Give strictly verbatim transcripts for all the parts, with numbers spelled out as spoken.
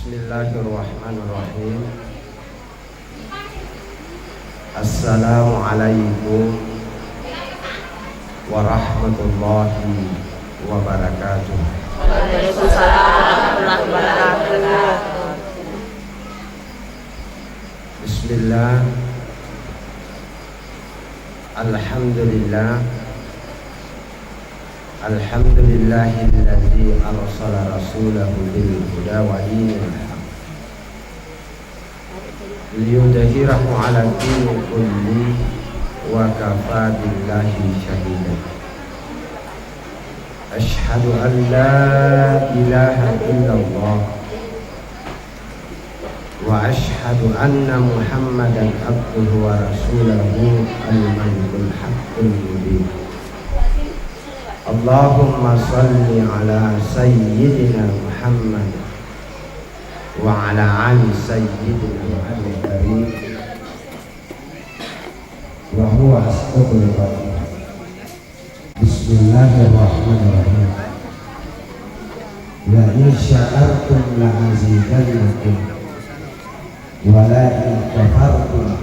Bismillahirrahmanirrahim. Assalamualaikum warahmatullahi wabarakatuh. Waalaikumsalam warahmatullahi wabarakatuh. Bismillah. Alhamdulillah. Alhamdulillahilladzi arsala rasulahu bil huda wa dinil haq liyudhhirahu 'ala dini kulli wa kafa billahi syahida. Asyhadu an la ilaha illallah wa asyhadu anna Muhammadan abduhu wa rasuluhu al-malikul haqqul mubin. Allahumma salli ala sayyidina Muhammad wa ala ali sayyidina Muhammad wa huwa asdaqul qa'ilin. Bismillahirrahmanirrahim. La in syakartum la azidannakum wa la in kafartum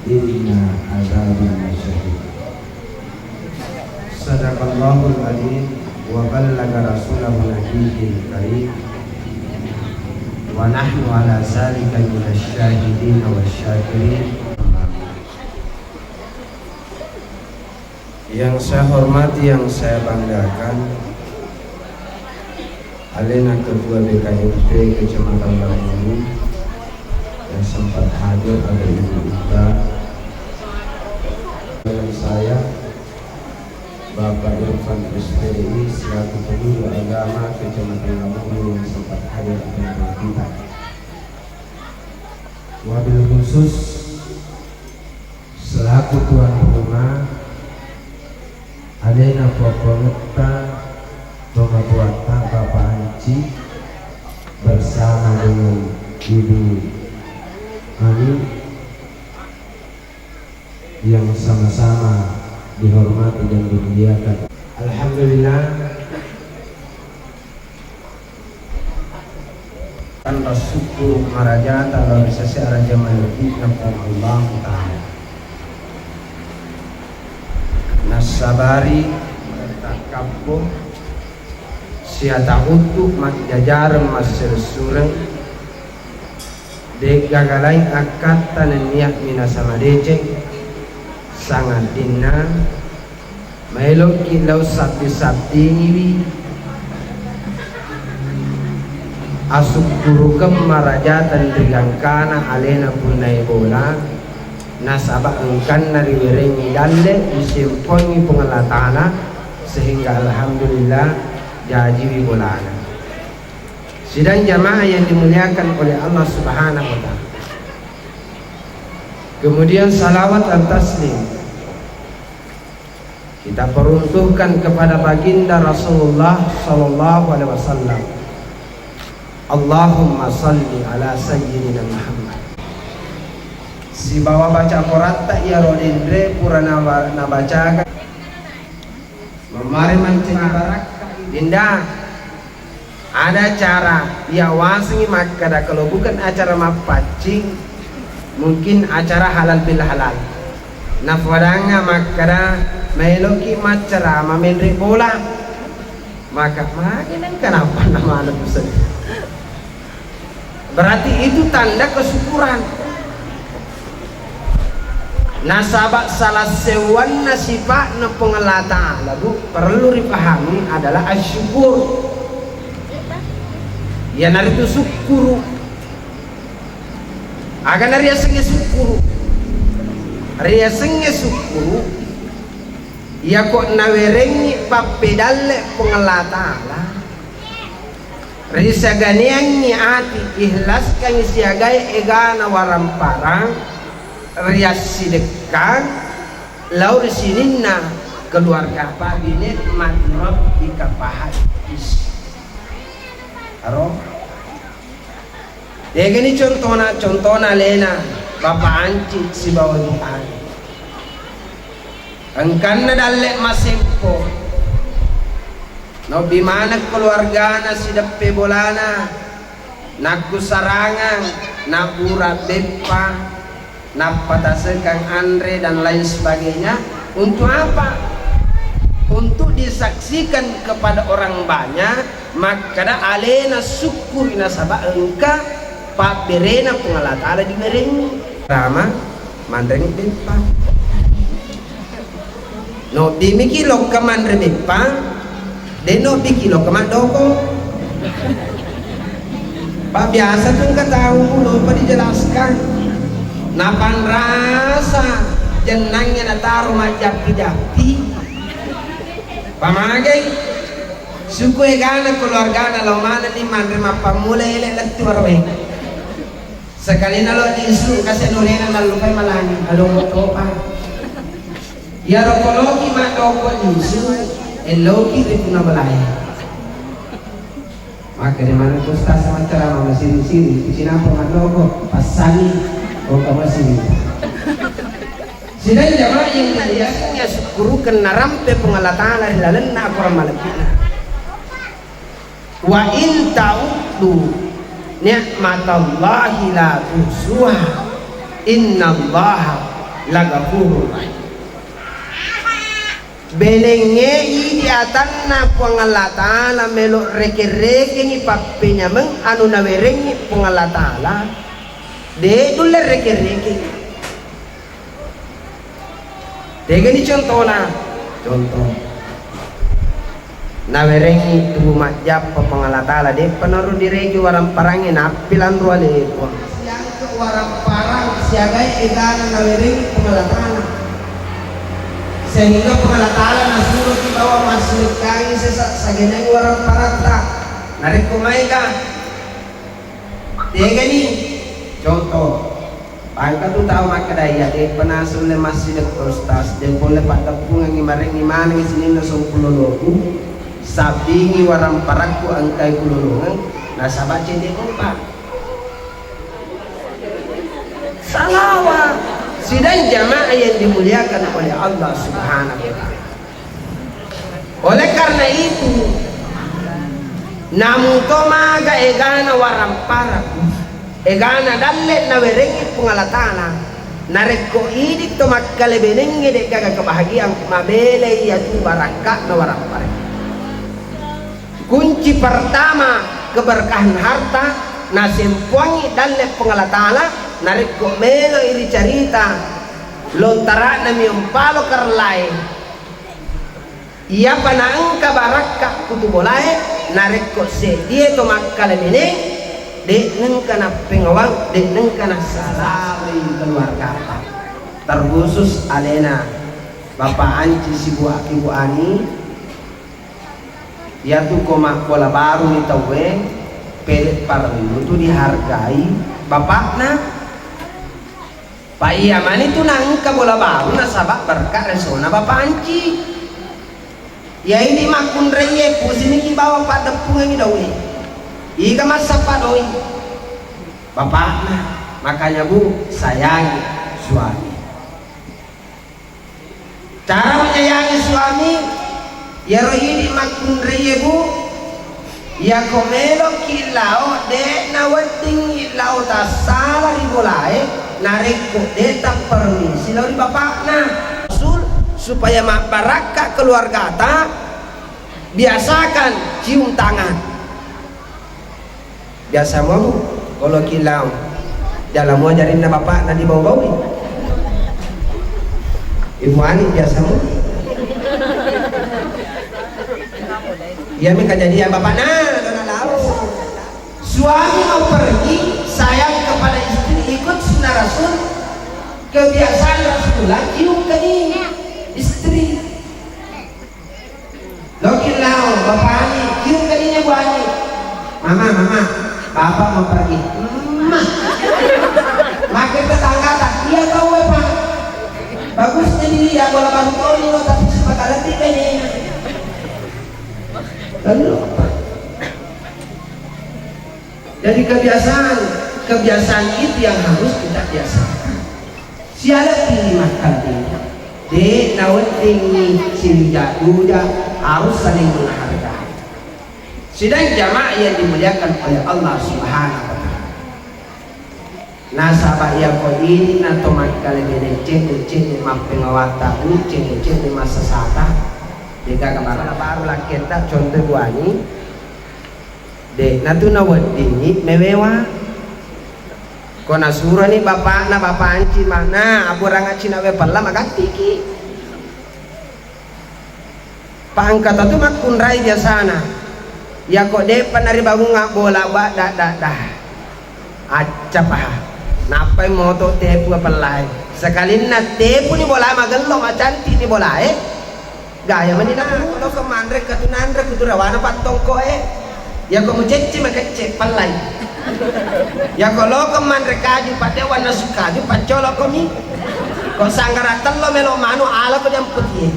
inna azabi lasyadid. Sadaqallahul adzim wa ballaga rasulahu nabiyil karim wa nahnu ala zalika minasy syahidin wasy syakirin. Yang saya hormati, yang saya banggakan, alena Ketua B K M P Kecamatan Lamulu yang sempat hadir, ada Ibu Uta, dengan saya, Bapak Irfan, S P D I, selaku penyuluh agama Kecamatan Lamulu yang sempat hadir, ada kita. Wabil khusus, selaku tuan rumah, alena puang-puangetta, tomatoatta, Bapak Anci, bersama dengan Ibu Ani yang sama-sama dihormati dan dimuliakan. Alhamdulillah, Tanra sukkuru marajata lao ri sese araja malebbi'na Puang Allahu Ta'ala. Nassabari takkappo siata uttu majjajareng massureng-sureng, de'gaga laing akkatta nennia minasa madeceng, sangaddinna Maelokki lao sabbi-sabbingiwi asukkurukeng marajateng ri gangkana alena punnae bola, nasaba engkanna riwerengngi dalle risempongi Puang Allah Ta'ala, sehingga alhamdulillah jajiwi bolana. Sidang jamaah yang dimuliakan oleh Allah Subhanahu wa Ta'ala. Kemudian salawat dan taslim kita peruntukkan kepada baginda Rasulullah sallallahu alaihi wasallam. Allahumma salli ala sayyidina Muhammad. Sibawa baca koratta iyaro denre pura nawa-, nabacakan. Mamare mancaji barakka. Dinda, ada acara, iya wasengngi makkada, kalau bukan acara mappaccing, mungkin acara halal bil halal. Nafadangnga makkada, maeloki maccarama menre bola. Maka, magi nengka nappa namana pesen. Berarti itu tanda kesyukuran. Nasaba salah seuwanna sipa'na Puang Allah Ta'ala, Bu, perlu ripahami adalah asyukur. Iyanaritu sukkuru. Aga nariasengnge sukkuru? Riasengnge sukkuru, iyako nawerengngi pappedalle Puang Allah Ta'ala, risaganeangngi ati, ikhlaskangngi siagae egana waramparang, riassidekkang lao ri sininna keluarga. Fa bi ni'mati rabbika fahaddits. Aro? Degani contona, contona alena Bapak Anci sibawa Ibu Ani. Engkanna dalle masempo. Naobbi maneng keluargana sideppe bolana. Nakkusarangang, nabbura beppa, nappa tasekang anre dan lain sebagainya. Untuk apa? Untuk disaksikan kepada orang banyak, makkada alena syukuri nasaba engka pabberena Puang Allah Ta'ala diwerengi. Rama, manrengi beppa. Noddimiki lokka manre beppa, de noddiki lokka maddoko. Pak biasa tu engka tau lopa dijelaskan. Napanrasa jennangnya nataro majjappi-jappi. Pamagai suku egana keluargana lo manenni manre mappammula ele lettu arwe. Sekalina lo disu kase nurena nallupai malangi, alo topa. Iyaro koloki maddoko lisu, eloki ri punna belae. Makkeda maneng ustaz maccarama masiri-siri, kucinampa maddoko, passani, oka masiri. Sidang jamaah yang dimuliakan, ya syukurukan narampe Puang Allah Ta'ala ri lalenna akorang malebbi'na. Wa in ta'uddu ni'matallahi la tuhsuha, innallaha laghafurur rahim. Belengnge idi atanna Puang Allah Ta'ala melo rekeng-rekengi pappenyameng anu nawerengngi Puang Allah Ta'ala, de dulle rekeng-rekeng. Tegani contona? Contoh. Nawerengngi tubu majjappa Puang Allah Ta'ala, de'pa naro direge waramparangnge, nappi lanro aleku. Siangke waramparang siagai egana nawerengngi Puang Allah Ta'ala. Sehingga Puang Allah Ta'ala nasuroki bawang massidekkangi sesa sagenai waramparatta. Narekko maega, tegani? Contoh. Engka tu tau makkeda, iya, de'pa nasulle massidekka ustaz, de polle paddeppungengngi, marengngi manengngi sininna songkuloloku, sabbingi waramparakku engkai kulolongeng, nasaba cedde mopa. Salawa. Sidang jamaah yang dimuliakan oleh Allah Subhanahu wa Ta'ala. Oleh karena itu, namuto maga egana warampara, egana dalle nawerengngi Puang Allah Ta'ala, narekko idi to makkalebenengnge de'gaga kebahagiaan, mabelai iyatu barakka'na warampara. Kunci pertama keberkahan harta nasempoangngi dalle Puang Allah Ta'ala, narekko meloi ricarita lontara'na miompalo kerlae. Iyapa naengka barakka kutu bolae, narekko seddie to makkalemeneng, de nengka nappengawang, de nengka nassalawei keluargata. Terkhusus alena Bapak Anci sibu aki Bu Ani, iyatu ko mabbola baru ni tauwe, pede parellu tu dihargai bapakna. Pa iya mani tu naengka bola baru nasaba berkat resona Bapak Anci. Iya idi makkunraie pusiniki bawang paddeppungengngi daue. Iga massappa doi? Bapakna. Makanya Bu, sayangi suami. Cara menyayangi suami, iyaro idi makkunraie Bu, iyako meloki lao, de naweddingngi lao tassala ri bolae, narekko de tappermisi lao ri bapakna. Rasul, supaya mabbarakka keluargata, biasakan cium tangan. Biasa mua Bu, koloki lao. Jala mua jarinna bapakna dibau-baui. Ibu Ani biasa mua. Iyami kejadian bapakna, dona lao. Suami mau pergi, sayang kepada istri, ikut sunnah Rasul. Kebiasaan Rasulullah cium kening istri. Loki lao, Bapak Ani, cium kalinya Bu Ani. Mama, mama, Bapak mau pergi. Mama. Makin tetangga tak, iya tahu Bapak. Bagus jadi ya, bola baru kau ini, tapi suka lebih kayaknya. Lalu apa? Jadi kebiasaan, kebiasaan itu yang harus kita biasakan. Sialeppi makkalbina. De naweddingngi siduja-duja, harus saling menghargai. Sidang jamaah yang dimuliakan oleh Allah Subhanahu wa Ta'ala. Nasaba iyako inna to makkalebene cedde-cedde mappengawatta bu, cedde-cedde massasata, degaga barang baru lakketta, contoh buani, de natu naweddingi mewewa. Ko nasuroni bapakna, bapak anci, makna aburang acina we pella magattiki. Pangkata tu makkunrai biasana. Yako depa naribangunga bola ba da da da. Acca paha. Nappai moto tepu apellae. Sekalinna tepu ni bola magello, macantik ni bolae. Gaya mani na. Lo kemanre ketunanre kuturawana pattongko e. Yako mucecce makecce pellai. Yako loko manre kaju, pada warna sukaju, paccolo komi. Ko sanggara tello melo manu ala ko jamputie.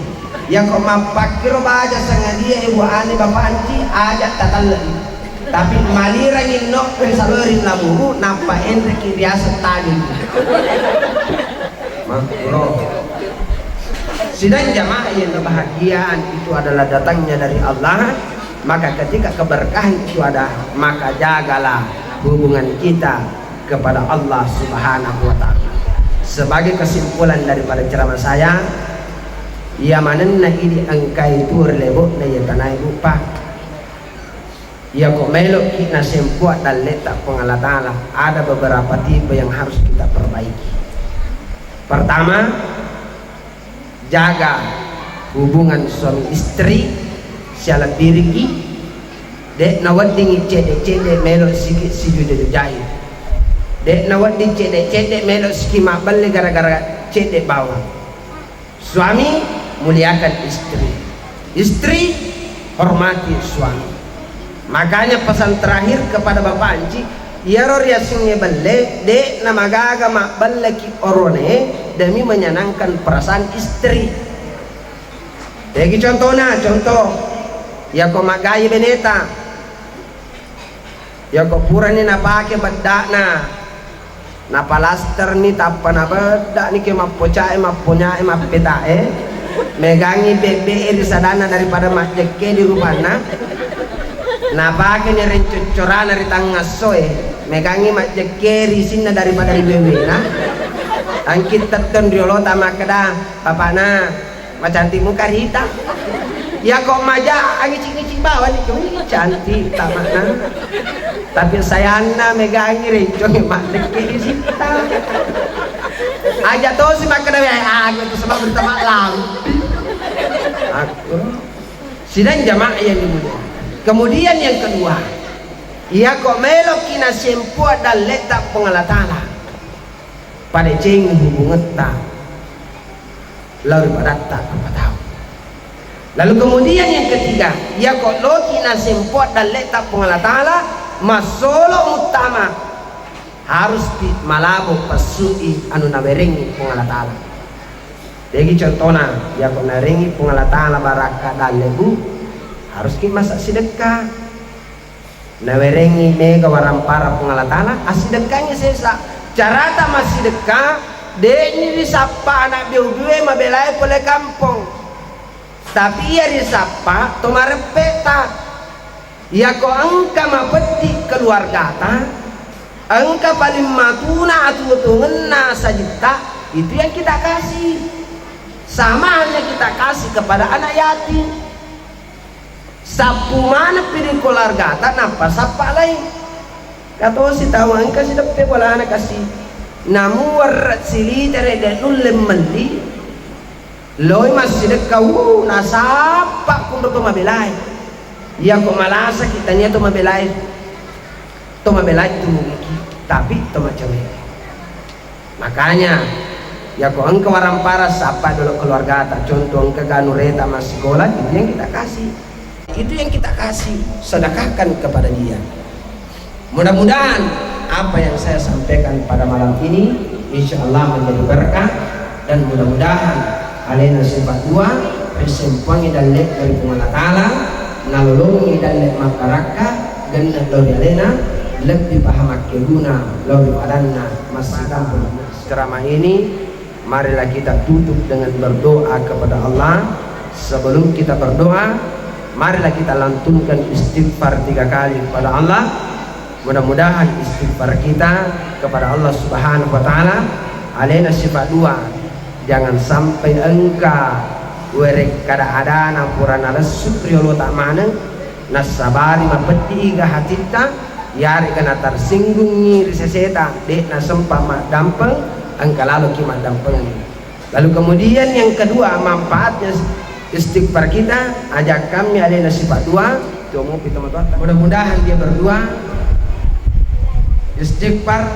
Yako mappakkiro baja sangadia ibu ani bapak anci aja tatallei. Tapi malirangi no risalori lamuru nappa enreki riaseng tadi. Makro. Sidang jamaah yang kebahagiaan itu adalah datangnya dari Allah, maka ketika keberkahan itu ada, maka jagalah hubungan kita kepada Allah Subhanahu wa Ta'ala. Sebagai kesimpulan daripada ceramah saya, iya manenna idi engkai tu ri lebo'na iya tanae, Bu, Pak. Iyako meloki nasempoa dalleta Puang Allah Ta'ala, ada beberapa tipe yang harus kita perbaiki. Pertama, jaga hubungan suami istri, siala biriki, de naweddingi cedde-cedde melo siki sijuja-jujai. De nawedding cedde-cedde melo siki mabbelle gara-gara cedde bawang. Suami, muliakan istri. Istri, hormati suami. Makanya pesan terakhir kepada Bapak Anci, iyaro riasengnge belle, de namagaga mabbelleki orone demi menyenangkan perasaan istri. Tegi contohna, contoh, yako maggai beneta, yako purani napake beddana, napalasterni, tappa nabeddani ke mappocae, mapponyae, mappetae, megangi bebbe e ri sadana daripada majjekke di rupanna, napakeni rencoccorana ri tangassoe, megangi majjekke ri isinna daripada ri wewena, angki tettong riolota makkeda, "Bapakna, macantik muka Rita." Yako maja angici-ngici bawani, "Wih, cantik tamakna." Tapi sayanna megangi rencongi maddekke di sita. Aja tosi makkeda, "Weh, aku itu sebab bertama lampi." Aku. Sidang jamaah yang dimuliakan. Kemudian yang kedua, iyako meloki nasempoa dalleta Puang Allah Ta'ala, padecengi hubungetta lao ri padatta rupa tau. Lalu kemudian yang ketiga, iyako loki nasempoa dalleta Puang Allah Ta'ala, massolo muttama, harus pi malabo passui anu nawerengi Puang Allah Ta'ala. Tegi contona, iyako nawerengi Puang Allah Ta'ala barakka dalle, Bu, haruski masa sidekka. Nawerengi mega warampara Puang Allah Ta'ala, assidekkangi sesa. Carata massidekka, de'ni risappa anak biu-biue mabelae pole kampong. Tapi iya risappa to mareppeta. Iyako engka mapeddi keluargata, engka paling matuna atuo-tuongenna sajitta, itu yang kita kasih. Sama halnya kita kasih kepada anak yatim. Sappu maneppi ri keluargata, nappa sappa laing. Katosi tau engka sideppe bolana kasi. Namuwarre silitere de nulle melli. Loi massidekka, uh, nasappa kunro to mabelae. Iyako malasaki tania to mabelae. To mabelae turungiki, tapi to macawe. Makanya, yako engka warampara, sapa dolo keluargata. Contoh, engka ganureta massikola, itu yang kita kasih. Itu yang kita kasih, sedekahkan kepada dia. Mudah-mudahan apa yang saya sampaikan pada malam ini, insya Allah menjadi berkah, dan mudah-mudahan alena sifat dua, risempuangi dalle dari Puang Allah Ta'ala, nalolongi dalle mabbarakka, genne lao ri alena, lebbi paha makkeguna lao ri padanna massitampe. Ceramah ini, marilah kita tutup dengan berdoa kepada Allah. Sebelum kita berdoa, Marilah kita lantunkan istighfar tiga kali kepada Allah. Mudah-mudahan istighfar kita kepada Allah Subhanahu wa Ta'ala alena sifat dua. Jangan sampai engka werek kada adana pura nalessu riolo tak maneng, nasabari mapeddi iga hatitta, yarega natarsinggungi ri seseta, de' nasempa maddampeng, engka laloki maddampengengi. Lalu kemudian yang kedua, manfaatnya istighfar kita, ajak kami alena sifat dua, tuo mupi tomatoatta. Mudah-mudahan dia berdua istighfar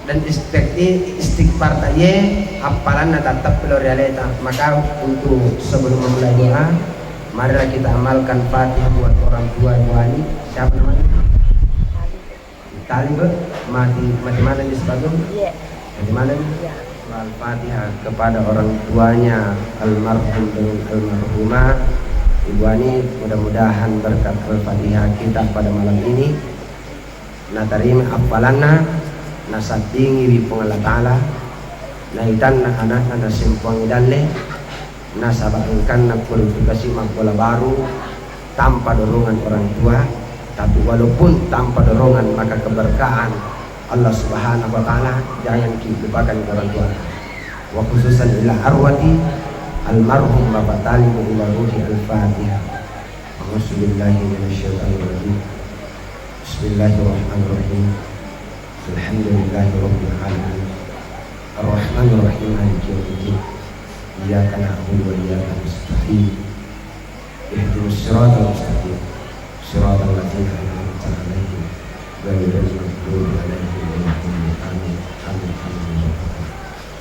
dan istiq-, istighfar ta ye appalanna tattap lo ri aleta. Maka untuk sebelum memulai doa, marilah kita amalkan Fatihah buat orang tua Ibu Ani. Siapa namanya? Tali, Bu? Mati, mati mana di sepatu? Iya. Mati mana? Iya. Al-Fatihah kepada orang tuanya almarhum dengan almarhumah. Ibu Ani, mudah-mudahan berkat Al-Fatihah kita pada malam ini natarima appalanna, nasaddingiwi Puang Allah Ta'ala, naitanna anakna nasempuangi dalle, nasaba engkanna kualifikasi mabbola baru tanpa dorongan orang tua, tapi walaupun tanpa dorongan, maka keberkahan Allah Subhanahu wa Ta'ala jangan ki lupakan orang tua. Wa khususan ila arwati almarhum Bapak Talib ila ruhi Al-Fatihah. A'udzubillahi minasyaitonirrajim. Bismillahirrahmanirrahim. Alhamdulillahirabbil alamin. Arrahmanirrahim. Maliki yaumiddin. Iyyaka na'budu wa iyyaka nasta'in. Ihdinas siratal mustaqim. Siratal ladzina an'amta 'alaihim ghairil maghdubi 'alaihim waladdallin. Amin. Amin. Amin.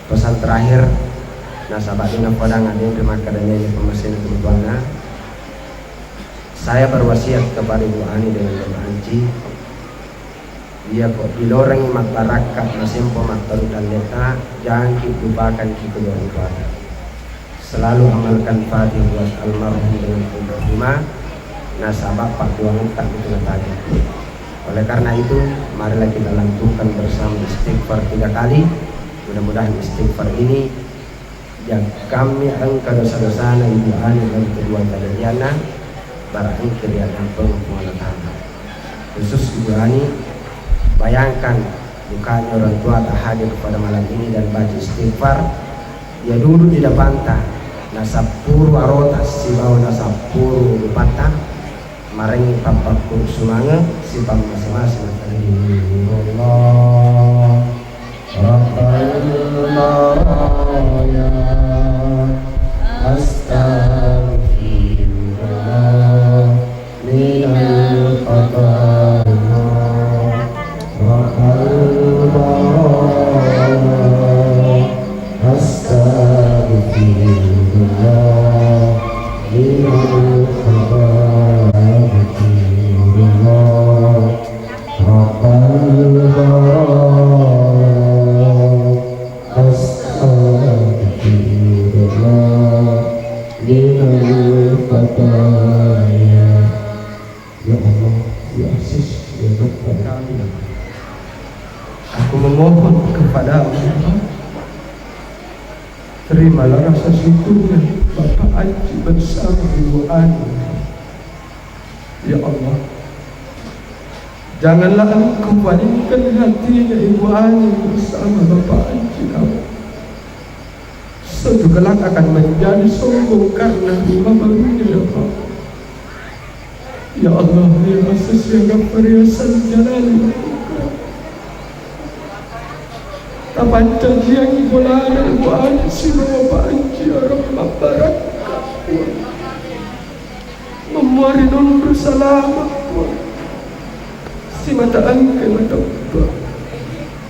Pesan terakhir, nasaba dena podang aden rimakkeda nene pemesena kebutuhanna. Saya berwasiat kepada Ibu Ani dengan Bapak Anci, iya ko dilorengi mabbarakka masempo matteru dalleta, jangki lupakanki kedua orang tuata. Selalu amalkan Fatihah buat almarhum dengan almarhumah, nasaba pabbuangetta itu natajeng. Oleh karena itu, marilah kita lantunkan bersama istighfar tiga kali. Mudah-mudahan istighfar ini jaggammi engka dosa-dosana Ibu Ani dan kedua kejadianna, barang engka ri addampeng Puang Allah Ta'ala. Khusus Ibu Ani, bayangkan bukannya orang tua tak hadir pada malam ini dan baca istighfar, ia duduk di depanta, nasappuru arota sibawa nasappuru lupatta, marengngi pappakkuru sumangeng sipammase-mase. Astagfirullah, Rabbal baraya, astagfirullah, minal khataya, Rabbal baraya, astagfirullah, minal khataya, astagfirullah, Rabbal baraya, astagfirullah, minal khataya. Ya Allah, ya Aziz, ya Ghaffar. Aku memohon kepadamu, ya Allah, terimalah rasa syukurnya Bapak Anci bersama Ibu Ani. Ya Allah, janganlah Engkau palingkan hatinya Ibu Ani bersama Bapak Anci, ya Allah. Suatu kelak akan menjadi sombong karena rumah barunya, ya Allah. Ya Allah, ya Aziz, ya Ghaffar, ya Zal Jalali wal Ikram. Tapancajiangngi bolana Ibu Ani sibawa Bapak Anci, ya Rabb, mabbarakka. Memmuari nonro salama, Puang. Simata engka mateppa.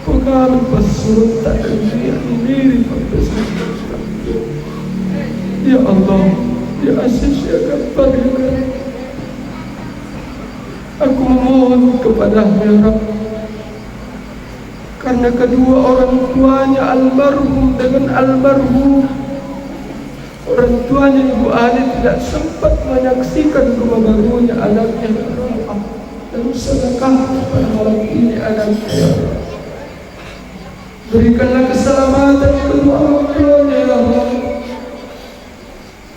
Pogau passurutta, engka niri pappesang. Ya Allah, ya Aziz, ya Ghaffar, ya Karim. Aku memohon kepadamu, ya Rabb, karena kedua orang tuanya almarhum dengan almarhum, orang tuanya Ibu Ani tidak sempat menyaksikan rumah barunya anaknya, ya Allah, dan sedekah pada malam ini anaknya, ya Allah. Berikanlah keselamatan kedua orang tuanya, ya Allah.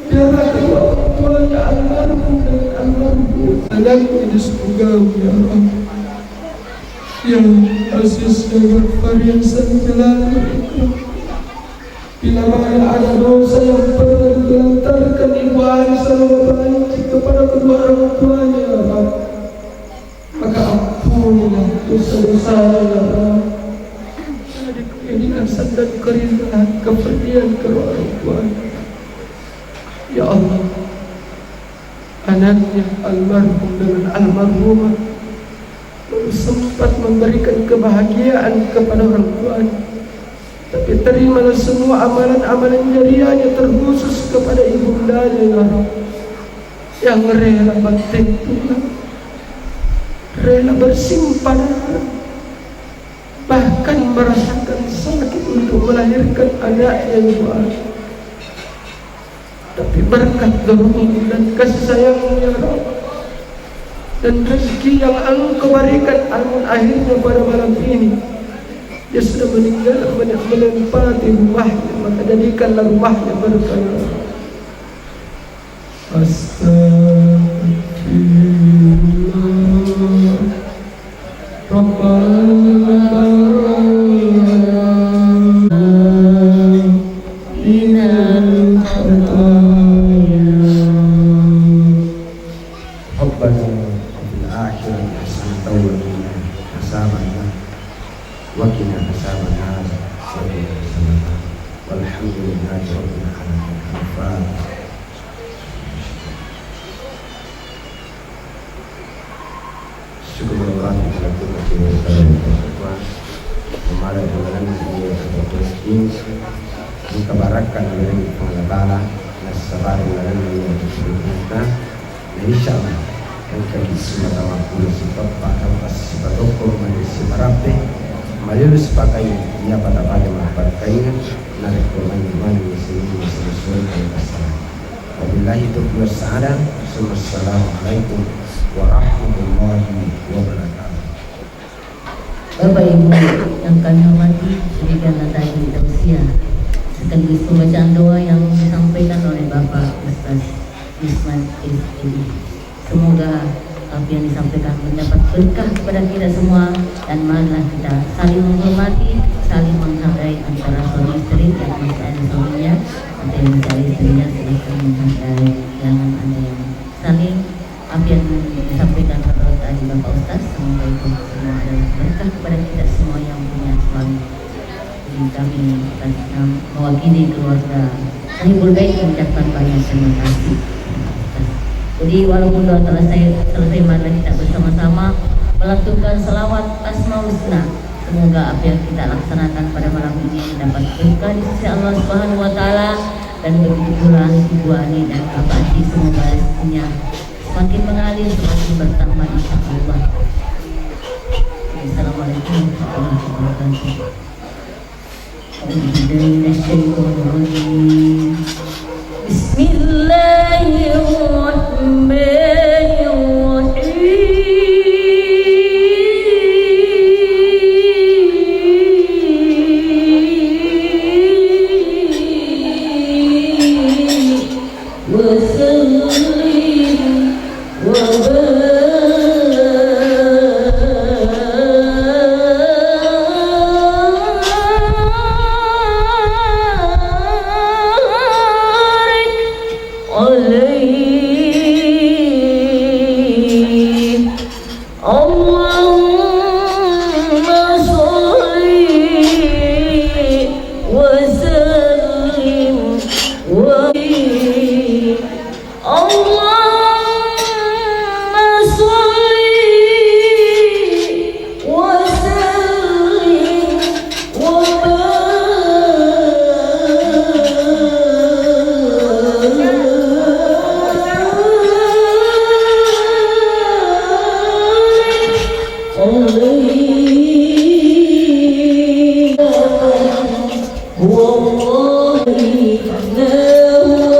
Biarlah kedua orang tuanya almarhum dan surgamu, ya Rabb. Ya Aziz, ya Ghaffar, ya Zal Jalali wal Ikram. Bila mana ada dosa yang pernah ditelantarkan Ibu Aisyah Al-Wabaiji kepada kedua orang tuanya, ya Rabb, maka ampunilah dosa-dosanya, ya Rabb. Jadikan sandang keridhaan, keperdian kedua orang tuanya. Ya Allah, anaknya almarhum dengan almarhumah belum sempat memberikan kebahagiaan kepada orang tuanya. Tapi terimalah semua amalan-amalan jariahnya, terkhusus kepada ibundanya, ya Rabb, yang rela banting tulang, rela bersimpan darah, bahkan merasakan sakit untuk melahirkan anaknya, ya Rabb. Tapi berkat doamu dan kasih sayangmu, ya Rabb, dan rezeki yang Engkau berikan, namun akhirnya pada malam ini dia sudah meninggal, men-, menempati rumahnya, maka jadikanlah rumahnya berkah, ya Rabb. Astagfirullah. Rabbana minal khataya. Rabbana fil akhirati hasanatan wa qina azabannar. Wa qina azabannar. Wa qina azabannar. Walhamdulillahi rabbil alamin. Al-Fatihah. Syukur Allah, kita lakukan kita semua. Kemarin bulan ini ada rezeki, engka barakka dari Allah Taala, nasabari bulan ini ada rezeki. Nah, insya Allah, engka di semua tawakkul, sipappa, sipatokko, mani siparappe, maliru sipakai, iya pada pada mapakkainga, narekko mani mani sini sesuai dengan pasangan. Wabillahi taufiq wassaada. Assalamualaikum warahmatullahi wabarakatuh. Bapak Ibu yang kami hormati, demikianlah tadi tausiah sekaligus pembacaan doa yang disampaikan oleh Bapak Ustaz Yusman, S I. Semoga apa yang disampaikan mendapat berkah kepada kita semua, dan marilah kita saling menghormati, saling menghargai antara suami istri yang masih ada suaminya atau yang masih ada istrinya, silahkan menghargai, jangan ada yang saling, apa yang disampaikan Bapak tadi, Bapak Ustaz, semoga itu semua adalah berkah kepada kita semua yang punya suami. Jadi kami atas nam-, mewakili keluarga Sahibul Bait mengucapkan banyak terima kasih. Jadi walaupun doa telah saya selesai, mari kita bersama-sama melantunkan selawat Asmaul Husna. Semoga apa yang kita laksanakan pada malam ini dapat berkah di sisi Allah Subhanahu wa Ta'ala, dan begitu pula Ibu Ani dan Bapak Haji, semoga rezekinya semakin mengalir, semakin bertambah, insya Allah. Assalamualaikum warahmatullahi wabarakatuh. أعوذ بالله من الشيطان الرجيم. بسم الله الرحمن الرحيم. وسلم وبارك عليه. اللهم صل وسلم وبارك. اللهم صل وسلم وبارك عليه. هو الله، لا إله إلا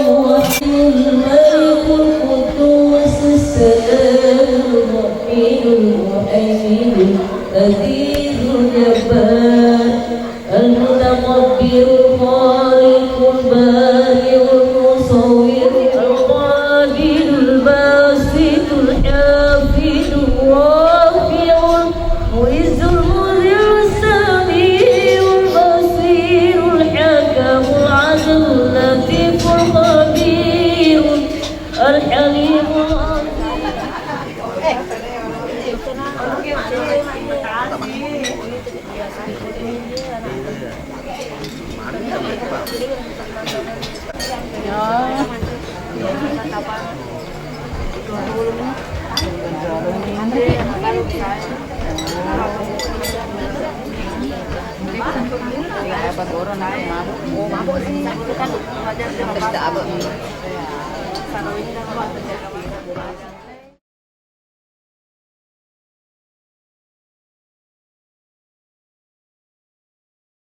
هو، الحي الملك القدوس السلام المؤمن المهيمن العزيز الجبار المتكبر الخالق البارئ المصور القابض الباسط الحافظ